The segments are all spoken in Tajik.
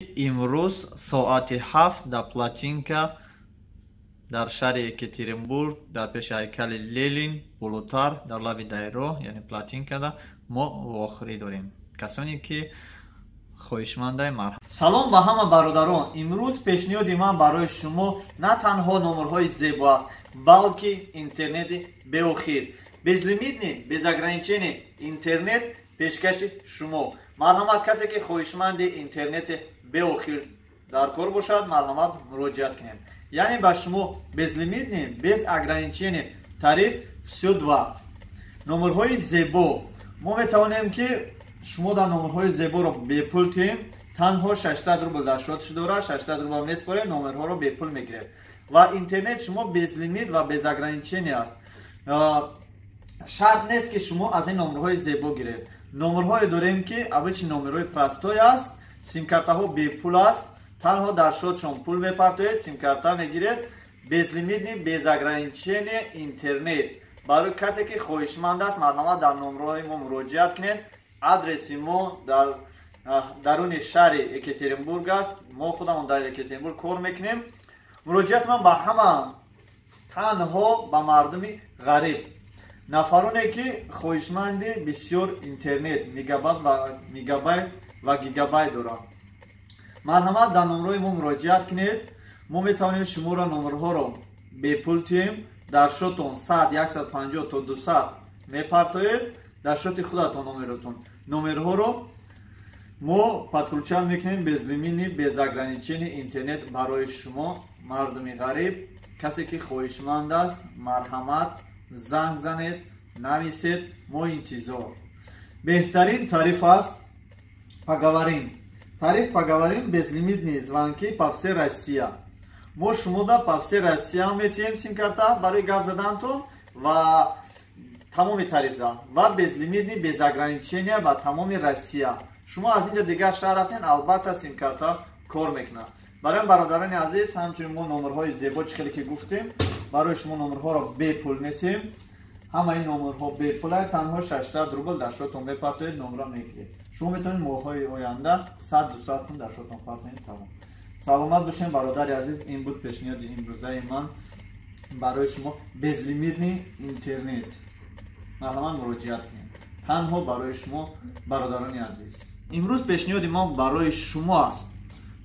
Имрӯз соати 7 дар Плотинка дар шаҳри Екатеринбург, дар пеши ҳайкали Ленин, болотар дар лаби дайро, яъне Плотинкада мо вохӯрӣ дорем. Касоне ки хоҳишмандай, марҳамат. Салом ба ҳама бародарон. Имрӯз пешниҳоди ман барои шумо на танҳо номерҳои зебо аст, балки интернети беохир, безлимитный, без ограничений интернет пешкаши шумо. Марҳамат, касе ки хоҳишманди интернети беохир дар кор бошад, марҳамат, муроҷиат кунед. Яъне ба шумо безлимитный, без ограничений тариф все два, номерҳои зебо. Мо метавонем ки шумо дар номерҳои зеборо бепул тиҳем. Танҳо 600 рубл дар счёт дорад, 600 рубл меспорем, номерҳоро бепул мегиред ва интернет шумо безлимит ва без ограничение аст. Шарт нест, ки шумо аз ин номерҳои зебо гиред. Номерҳое дорем, ки обычный номерҳои простой аст, симкартаҳо бепул аст. Танҳо дар счёт шон пул мепартоед, симкарта мегиред. Безлимитный, без ограничение интернет барои касе ки хоҳишманд аст, марҳамат, дар номерҳои мо муроҷиат кунед. Адреси мо дар даруни шаҳри Екатеринбург аст. Мо худамон дар Екатеринбург кор мекунем. Муроҷиати ман ба ҳама, танҳо ба мардуми ғариб, нафароне ки хоҳишманди бисёр интернет, мегабайт ва гигабайт доранд, марҳамат, дар номерҳои мо муроҷиат кунед. Мо метавонем шуморо номерҳоро бепул тиҳем. Дар счёт он 100, 150 то 200 мепартоед дар счёт и худатон номеротон, номерҳоро мо подключать мекунем. Безлимитный, без ограничений интернет барои шумо, мардуми ғариб. Касе ки хоҳишманд аст, марҳамат, занг занед, нависед, мо интизор. Беҳтарин тариф аст «Поговорим», тариф «Поговорим», безлимитные звонки по всей Россия. Мо шумода по всей Россия метиҳем симкарта барои гап задантон ва тамоми тарифда ва безлимитный, без ограничения ба тамоми Россия. Шумо аз инҷа дигар шаҳр рафтен, албатта, симкарта кор мекунад. Барои бародарони азиз, ҳамчунин мо номерҳои зебо, чӣ хеле ки гуфтем, барои шумо номерҳоро бепул метиҳем. Ҳамаи номерҳо бепула, танҳо 600 рубл дар счёт он мепартоед, номерро мегиред. Шумо метавонед моҳҳои оянда 100, 200 сум дар счёт он партоед, тамом. Саломат бошем, бародари азиз. Ин буд пешниҳоди имрӯзаи ман барои шумо, безлимитный интернет. Марҳамат, муроҷиат кунед. Танҳо барои шумо, бародарони азиз, имрӯз пешниҳоди мо барои шумо аст.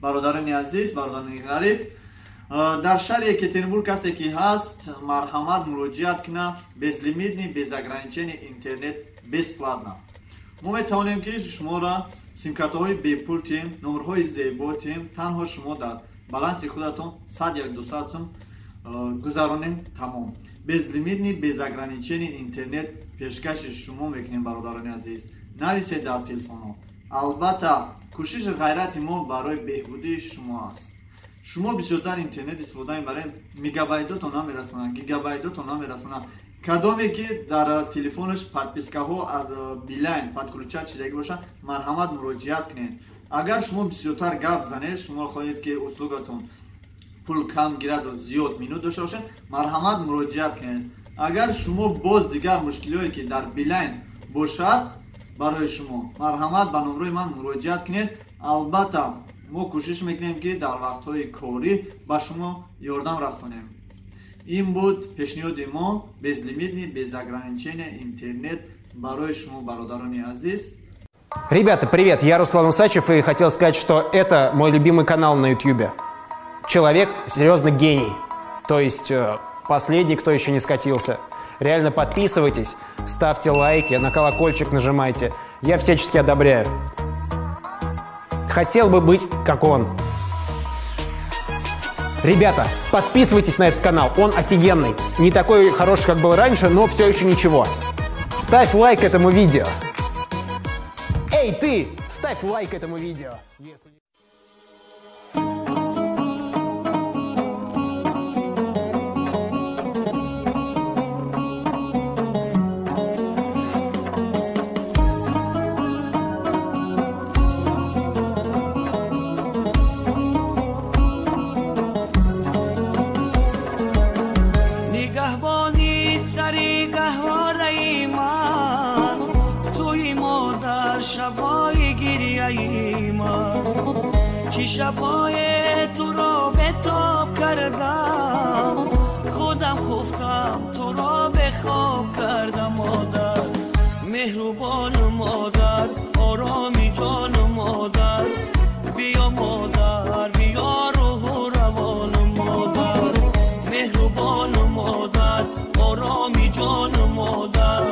Бародарони азиз, бародарони ғариб, дар шаҳри Екатеринбург касе ки ҳаст, марҳамат, муроҷиат кунад. Безлимитный, без ограничений интернет бесплатно. Мо метавонем ки шуморо симкартаҳои бепул тиҳем, номерҳои зебо тиҳем. Танҳо шумо дар баланси худатон 100, як 200 сум гузаронем, тамом. Безлимитный, без ограничений интернет пешкаши шумо мекунем. Бародарони азиз, нависед дар телефонҳо. Албатта, кӯшиши ғайрати мо барои беҳбудии шумо аст. Шумо бисёртар интернет истифода мебарем, мегабайтотон намерасонанд, гигабайтотон намерасонанд. Кадоме ки дар телефонаш подписка ҳо аз Билайн подключать шидагӣ бошанд, марҳамат, муроҷиат кунед. Агар шумо бисёртар гап занед, шумо хоҳед ки услуга тон пул кам гираду зиёд минут дошта бошед, марҳамат, муроҷиат кунед. Агар шумо боз дигар мушкилиҳое ки дар Билайн бошад барои шумо, марҳамат, ба номрои ман муроҷиат кунед. Албатта, мо кӯшиш мекунем, ки дар вақтҳои корӣ ба шумо ёрдам расонем. Ин буд пешниҳоди мо, безлимитный, без ограничения интернет барои шумо, бародарони азиз. Ребята, привет, я Руслан Усачев и хотел сказать, что это мой любимый канал на YouTube. Человек серьезно гений. То есть последний, кто еще не скатился. Реально подписывайтесь, ставьте лайки, на колокольчик нажимайте. Я всячески одобряю. Хотел бы быть как он. Ребята, подписывайтесь на этот канал, он офигенный. Не такой хороший, как был раньше, но все еще ничего. Ставь лайк этому видео. Эй, ты! Ставь лайк этому видео. Если... Нигаҳбони сари гаҳвораи ман, туи модар, шабои гирияи ман. Шабҳои туро бетоб кардам, худам хуфтам туро бехоб кардам модар. Меҳрубон модар, ороми ҷон модар, биё модар, биё рӯҳу равон модар. Меҳрубон модар, ороми ҷон модар,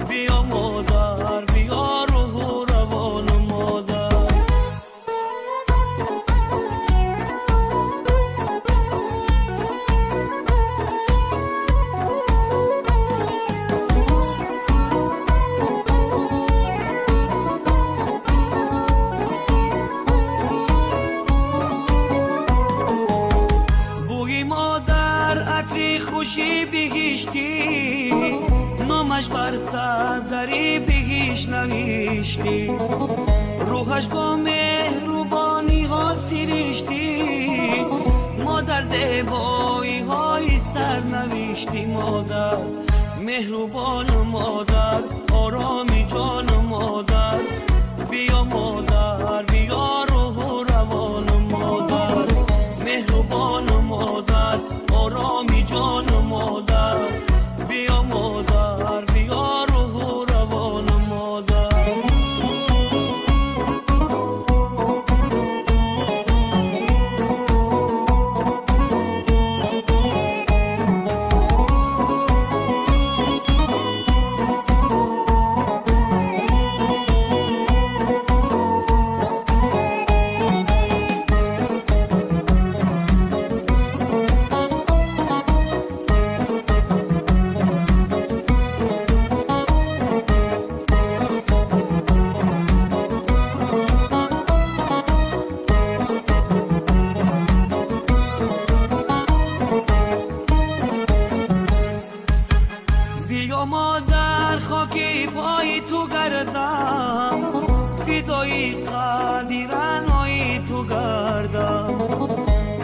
биё модар, биё рӯҳу равон модар. Номаш бар сар дари биҳишт навиштӣ, рӯҳаш бо меҳрубониҳо сириштӣ, модар зебоиҳои сар навиштӣ модар. Меҳрубон модар, ороми ҷон модар, биё модар, биё рӯҳу равон модар. Меҳрубон модар, ороми ҷон модар, биё модар, биё рӯҳу равон модар.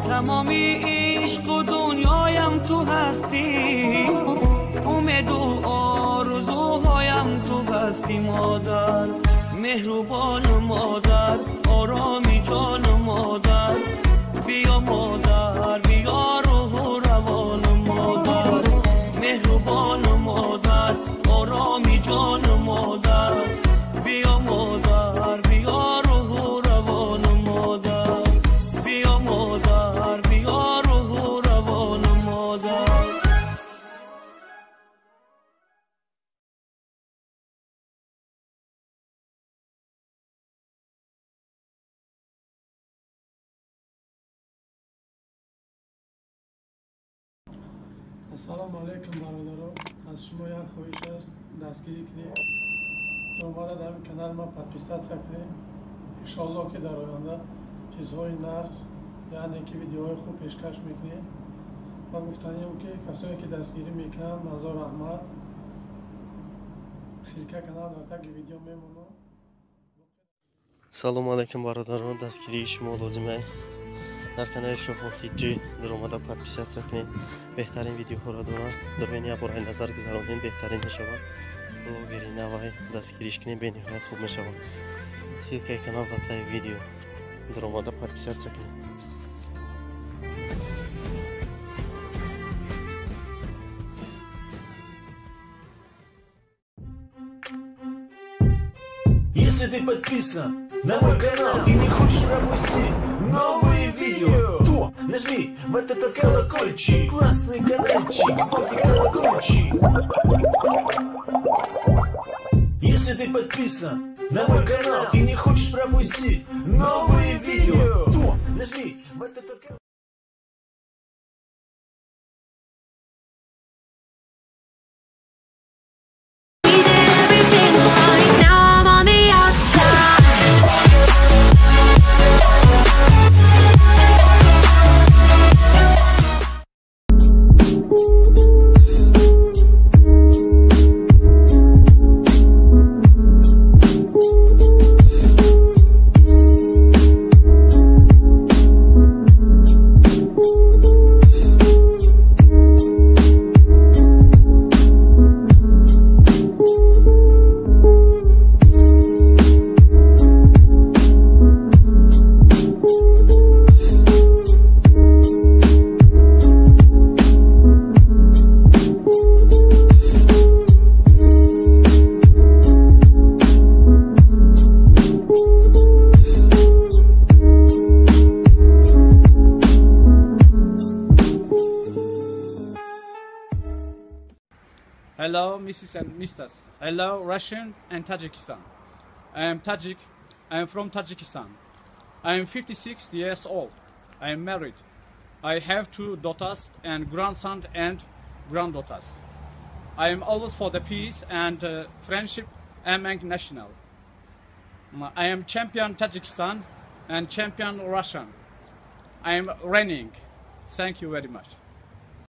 Тамоми ишқу дунёям ту ҳастӣ, умеду орзуҳоям ту ҳастӣ модар. Меҳрубон модар, ороми ҷон модар, биё модар, биё рӯҳу равон модар. Меҳрубон модар, ороми ҷон модар, биё модар, биё рӯҳу равон модар. Биё модар, биё рӯҳу равон модар. Ассалому алайкум бародаро, аз шумо як хоҳиш аст, дастгирӣ кунед, то омада дар ин канал ма подписаться кунед. Иншоаллоҳ ки дар оянда чизҳои нағз, яъне ки видеоҳои хуб пешкаш мекунем. Ва гуфтанием ки касое ки дастгирӣ мекунанд, ҳазор раҳмат. Ссылка канал дар таги видео мемонам. Салому алайкум бародарон, дастгирии шумо лозим аст. Дар канали Шоҳоҳиҷӣ даромада подписаться кунед, беҳтарин видеоҳоро дорам. Дурбини ябораи назар гузаронед, беҳтарин мешавад. Блогери навай дастгириш кунед, бениҳоят хуб мешавад. Ссылкаи канал дар таги видео, даромада подписаться кунед. Если ты подписан на мой канал и не хочешь пропустить новые видео, то нажми вот этот колокольчик, классный каналчик, звонкий колокольчик. Если ты подписан на мой канал и не хочешь пропустить новые видео, то нажми вот этот колокольчик. Mrs. and Misters. I love Russian and Tajikistan. I am Tajik. I am from Tajikistan. I am 56 years old. I am married. I have two daughters and grandson and granddaughters. I am always for the peace and friendship among national. I am champion Tajikistan and champion Russian. I am running. Thank you very much.